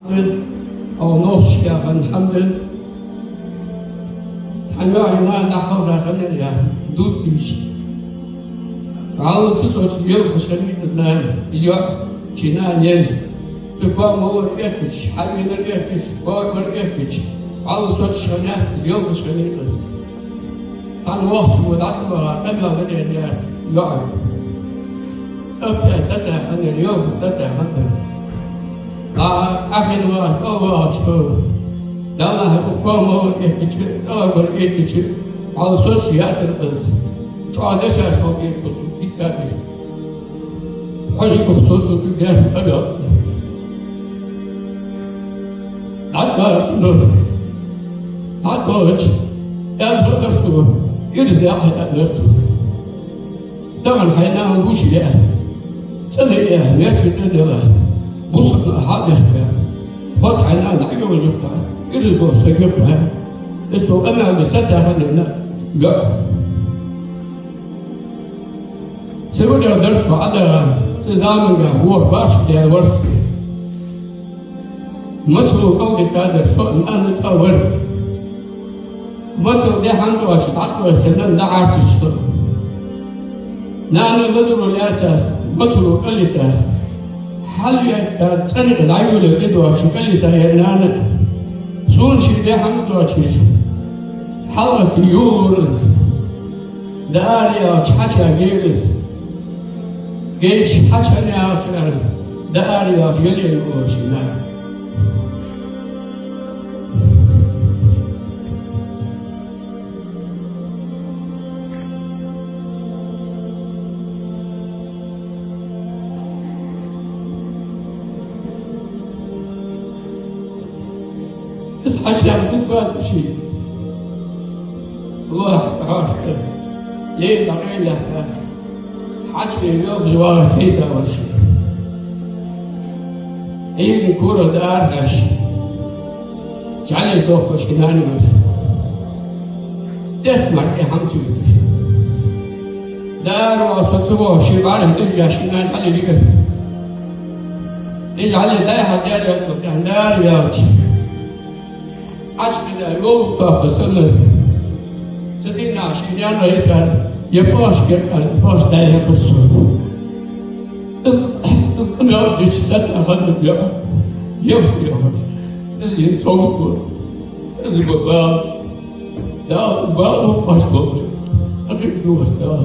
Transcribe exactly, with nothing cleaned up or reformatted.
Хьамда, Ӏа нохчашка яхана хьамда. Хьан йоӀ-нана дӀакхалхар хиннаяр яхар дувца йиш. Валлахӏи, цу соча лелхаш хиннай из нана, из йоӀ, ший нана енна. Цу коа ма вар эттача, хьавенар эттача, коа вар эттача, валлахӏи, соча хиннаяц из, лелхаш хиннай из. Цхьан воккхачо дӀа ца ваха, къамаьл дергдац йоӀага. Аппа сацахьан, йоӀ сацахьан. Ӏа Ӏахьен ваха, кӀал вахача, Далла хьакъ коа ма вар эттача, тӀагӀар бар эттача, валлахӏи, соча яцар из. ЧӀоагӀа дешаш хьо кхетабу, дистабиш. Хьожа гух цо цу деш къамаьл. ДӀатӀаваьлча, дӀатӀаваьлча, аьнна дар цо, ираз яхьа аьнна дар цо. Тахан хьай нана лувш я, цӀена я, мерча тӀа дела, бусалба нах хьа а бехка, хоза хьай нана дӀайоагӀа юкъа, ираз го саг юкъа. Из цо къамаьл даь сацахьан йоӀ. Сибре дар цо Ӏодахар, цу заманга ворхӀ башха даьр вар. Моцал кӀалдитадар со, нана цӀа вар. Моцал де хьан доацаш дӀатӀаваьлча, нана дӀахьарчаш со. Нана лазаро лаьца моцал кӀалдита. Хьалъетта цӀенга дӀайолалуш доацаш кӀалдиса яр нана. Сона ший де хьамда доацаш хьалъетта йолалур из. Даар яьлча хьача герас. Геш хьача яьлча, даар яьлча яле йолалуш я нана. Из хьача яхаш из бацар ший. Лоаха хьоашта. Ле дӀакъайлаьхка. Хьача йола вагӀа тайса вар ший. Ӏуйрийна корах даар хьаьша. ЖӀале дохкаш нана вар. Дехк мара тӀехьа ца виташ. Даар ваха со ца вохаш, ший бӀарахьа тӀа вигаш, ший нана жӀале вигар. Из жӀале дӀай-хьа дер яцалца, даар яьлча. Ӏачкъа да йолалуш санна. Цу дийнахьа ший наьна йисар, е пхьош геркъар, пхьош дӀай-хьа хурсо. Из, из къамаьл деш сацахьан йоӀ. Йоах, йоах. Из ин согу. Из го бала. Дала из бала дукха башха болба. Абик духас Дала.